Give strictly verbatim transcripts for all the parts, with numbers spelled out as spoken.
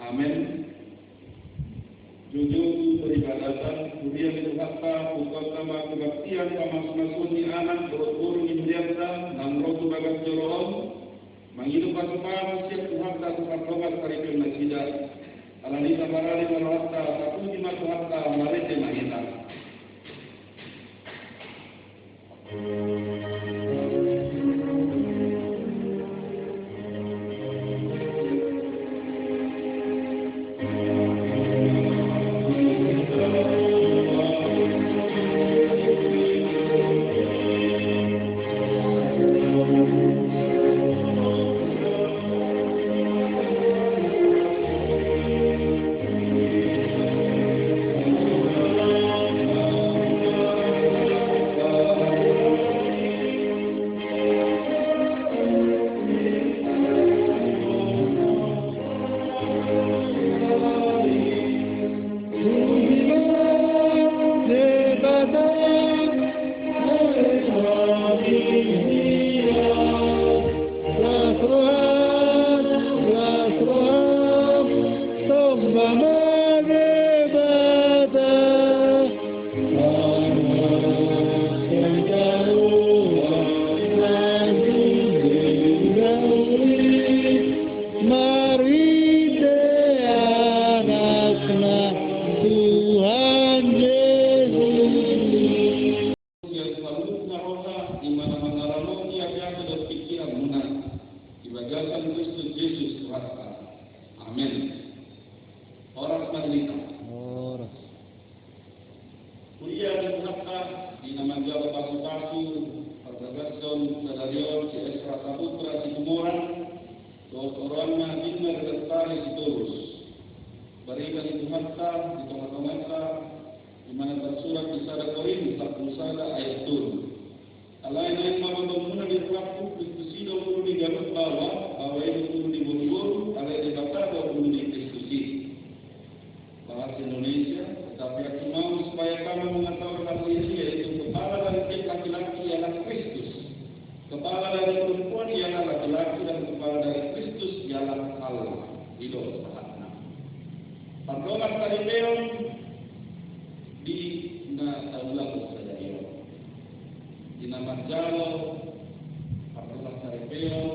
Amen. Jujur tu peribadatan, huria ni Tuhanta, pukanta ma kebaktian pamasumasuon ni anak dohot boru ni hurianta, naung ro tu bagas joro on, mangido pasupasu sian Tuhanta tu pardongan saripeon nasida. Alani i, taparade ma rohanta, tapuji ma Tuhanta, marende ma hita. Marhite Anakna Tuhan Jesus. Sian saluhutna roha, i ma na mangaramoti ateate dohot pingkiranmuna, di bagasan Kristus Jesus Tuhanta. Amen. Horas ma di hita. Horas. Huria ni Tuhanta, di na manjalo pasupasu parbagason sadari on si Esra Saputra Situmorang, dohot oroanna Dina Redentari Sitorus. Barita ni Tuhanta di tongatonganta, i ma na tarsurat di sada Korint sampulu sada ayat tolu. Alai naeng ma botoonmuna di rohangku, Kristus i do ulu ni ganup baoa, baoa i do ulu ni boruboru, alai Debata do ulu ni Kristus i. Bahasa Indonesia, tetapi aku mau supaya kamu mengetahui hal ini, yaitu kepala dari tiap laki-laki ialah Kristus, kepala dari perempuan ialah laki-laki, dan kepala dari Kristus ialah Allah. I do sahatna. Pardongan saripeon di na taulahon sadari on. Di na manjalo pardongan saripeon,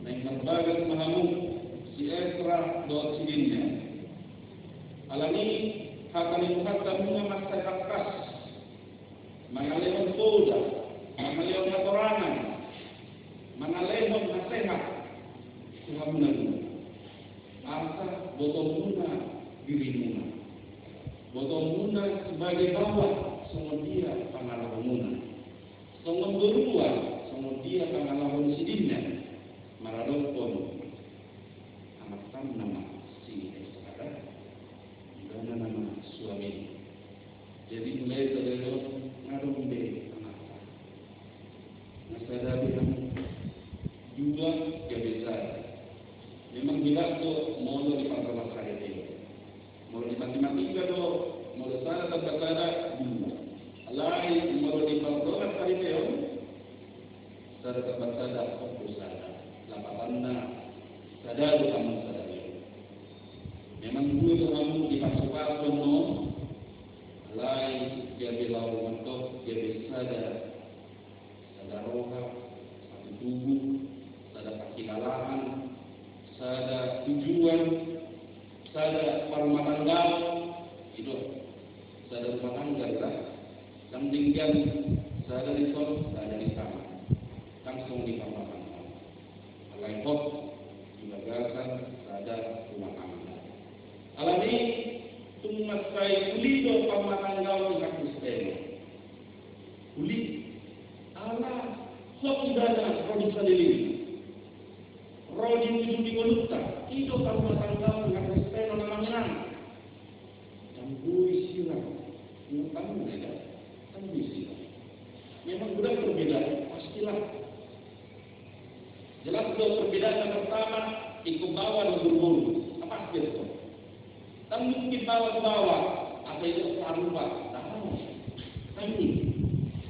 naeng marbagas ma hamu si Esra dohot si Dina. Alani i, hata ni Tuhanta nunga mansai tangkas mangalehon poda, mangalehon hatorangan, mangalehon nasehat tu hamuna nunga. Asa botoonmuna dirimuna. Botoonmuna sebagai baoa, songon dia pangalahomuna. Songon borua, songon dia pangalaho ni si Dina. Maradophon anakta nama si Esra, ibana nama suami. Jadi mulai sadari on, adong be anakta. Na sada be hamu, dua gabe sada. Memang hebat do molo di pardongan saripeon. Molo di matematika do, molo sada tambah sada, dua. Alai molo di pardongan saripeon, sada tambah sada, ombus sada. Lapatanna, sada do hamu sadari on. Memang dua do hamu di pasupasu on, alai gabe laho mandok, gabe sada. Sada roha, satu tubuh, sada pangkilalaan, sada tujuan, sada parrumatanggaon, i do. Sada rumah tangga, kan? Dang denggan sada dison, sada di sana. Langsung di parrumatanggaon. Alai hot di bagasan sada rumah tangga. Alani i, tung mansai uli do parrumatanggaon di Kristen. Uli, ala hot ibana ro di saleleng, ro di ujung ni ngolunta. I do parrumatanggaon di Kristen on, amang inang. Dang boi sirang. Menurut kamu, ya kan? Dang boi sirang. Memang godang perbedaan, pastilah. Jelas do perbedaan yang pertama, ingkon baoa dohot borumboru. Apa artinya itu? Dang mungkin baoa tu baoa, asa i do sarupa. Dang. Dang mungkin.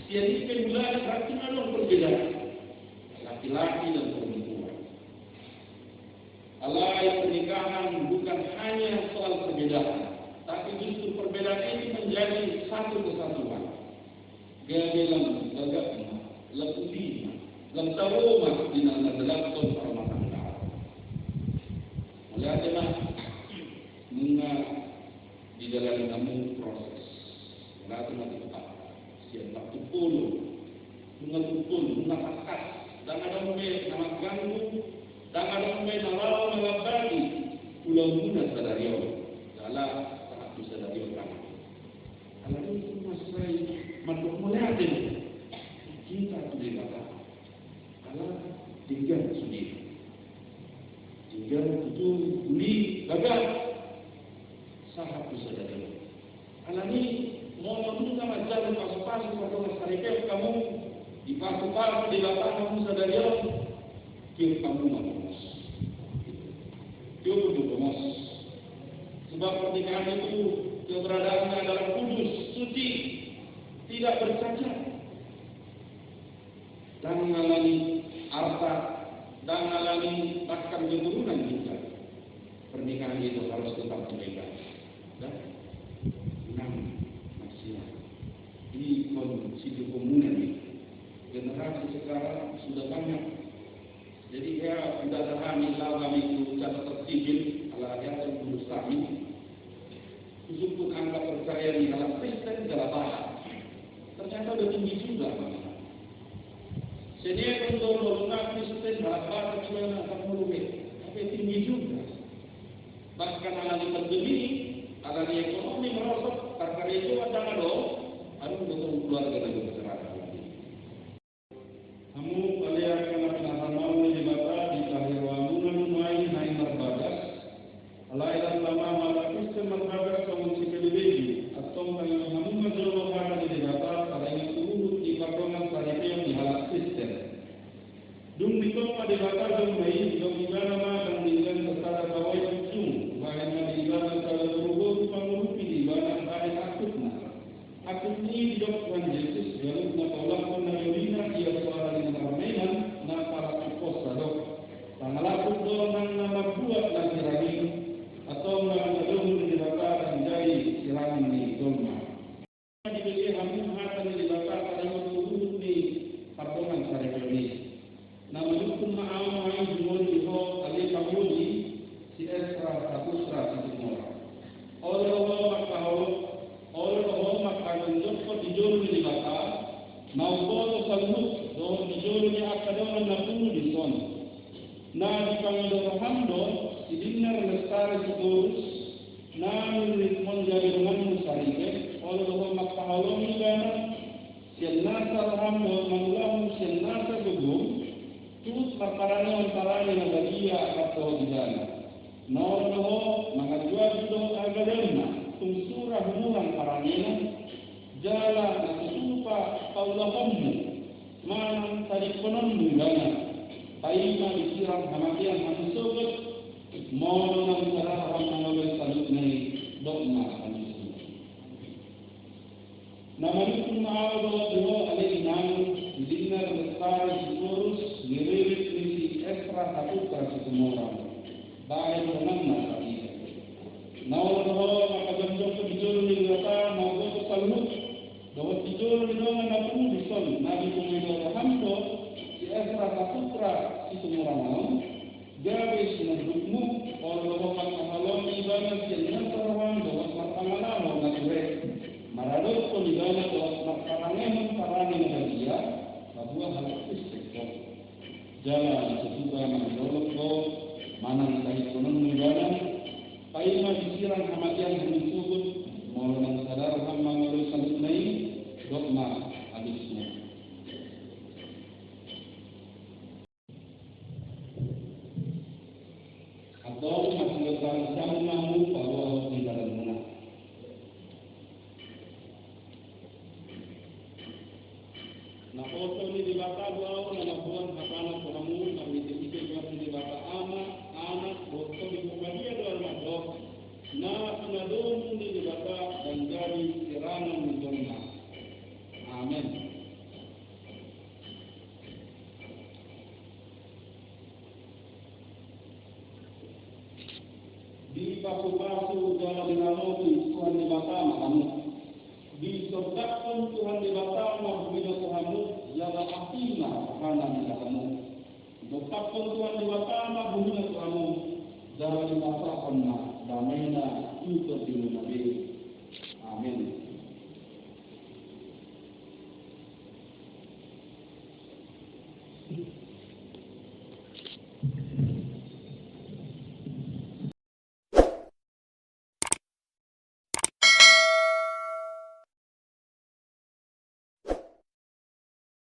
Sian i pe mulai berarti adong perbedaan. Laki-laki dan perempuan. Alai pernikahan Bukan hanya soal perbedaan, tapi justru perbedaan itu menjadi satu kesatuan. Gabe lam bagak ma, lam uli ma, lam tabo ma di na mandalanhon rumah tangga. Mauliate ma, nunga didalani hamu proses. Mauliate ma di Tuhan. Sian waktu polo, nunga tumpul, nunga tangkas. Ndang adong be na mangganggu, ndang adong be na laho mangambati ulaonmuna sadari on. Jala sahat tu sadari on. Alani i, mansai mandok mauliate hita tu Debata. Ala denggan sude. Denggan tutu, uli, bagak. Sahat tu sadari on. Alani i, molo nunga manjalo pasupasu pardongansaripeon hamu, dipasupasu Debata hamu sadari on, tiop hamu ma gomos. Tiop hamu ma gomos. Sebab pernikahan itu keberadaannya adalah kudus, suci, tidak bercacat. Ndang alani arta, ndang alani bahkan keturunan juga. Pernikahan itu harus tetap dipegang. Dan enam, maksiat. Ini kondisi keumuman ini. Generasi sekarang sudah banyak. Jadi, ya, udah hami laho hami tu catatan sipil, ala hami tu dosa hami. Husungkun angka percaya ni halak Kristen jala Batak. Ternyata udah tinggi juga. Senior untuk rumah Kristen halak Batak juga na tak perlu be. Tapi tinggi juga. Bahkan alani pandemi, alani ekonomi merosot, terkadang juga jangan dong. Aduh, betul keluarga dan masyarakat. Hamu, ale angka na pinarmahan ni Debata, di tahe rohamuna nuaeng na marbagas. Alai ndang tama ma halak Kristen marbagas songon sipelebegu, antong tangiangi hamu ma jolo hata ni Debata, taringot tu huhut ni pardongansaripeon ni halak Kristen. Dung ditongka Debata jolma i, didok Ibana ma ndang denggan sasada bawai ujung, bahen ma di Ibana sada boruboru pangurupi di Ibana bahen angkupna. Angkup ni i didok Tuhan Jesus, ganup na paulakhon na doliNa ia soara ni na marmean, na pala pos sadok. Pangalangkup do nang na mambuat na sirang i, antong na hadaohon ni Debata ndang jadi sirangon ni jolma. Dibege hamu hata ni Debata taringot tu huhut ni pardongansaripeon i. Na manungkun ma ahu nuaeng jumolo di ho ale pangoli, si Esra Saputra Situmorang. Olo do ho mangkaho-, olo do ho mangkajongjongkon di jolo ni Debata, na umboto saluhut, dohot di jolo ni angka dongan na pungu dison. Na dipangido roham do si Dinar Lestari Sitorus, na niriritkon jadi donganmu saripe, olo do ho mangkaholongi ibana, sian nasa roham dohot mangulahon sian nasa gogom, tu marparangehon parange na badia rap dohot ibana. Na olo do ho mangajuaju dohot hagaleonna, tung sura humurang parangena, jala na so tupa paulahonmu manang tadingkononmu ibana, paima disirang hamatean hamu sogot, molo naung sada roham mangoloi saluhutna i, dok ma hamu sogot. Na manungkun ma ahu dohot di ho ale inang, si Dinar Lestari Sitorus, niririt ni si Esra Saputra Situmorang, bahen donganna saripe. Na olo do ho mangkajongjongkon di jolo ni Debata na umboto saluhut, dohot di jolo ni dongan na pungu dison, na dipangido roham do si Esra Saputra Situmorang on, gabe sinondukmu, olo do ho mangkaholongi ibana sian nasa roham dohot marpangalaho na ture, maradophon ibana dohot marparangehon parange na badia, paboa halak Kristen do ho. Jala na so tupa mangido-idok do manang tadingkononmu ibana, paima disirang hamatean hamu sogot, molo naung sada roham mangoloi saluhutna i, dok ma alusna. Antong masidotan siamun ma hamu paboahon ni dalanmuna. Naposo ni Debata do ahu na mamboan hatana tu hamu, marhite-hite goar ni Debata Ama, Anak, dohot Tondi Porbadia do ahu mandok, na pinadomu ni Debata ndang jadi sirangon ni jolma. Amen. Dipasupasu jala diramopi Tuhan Debata ma hamu. Disondangkon Tuhan Debata ma buhina tu hamu, jala asing ma rohana di hamu. Didompakkon Tuhan Debata ma buhina tu hamu, jala dipasahon ma damena tu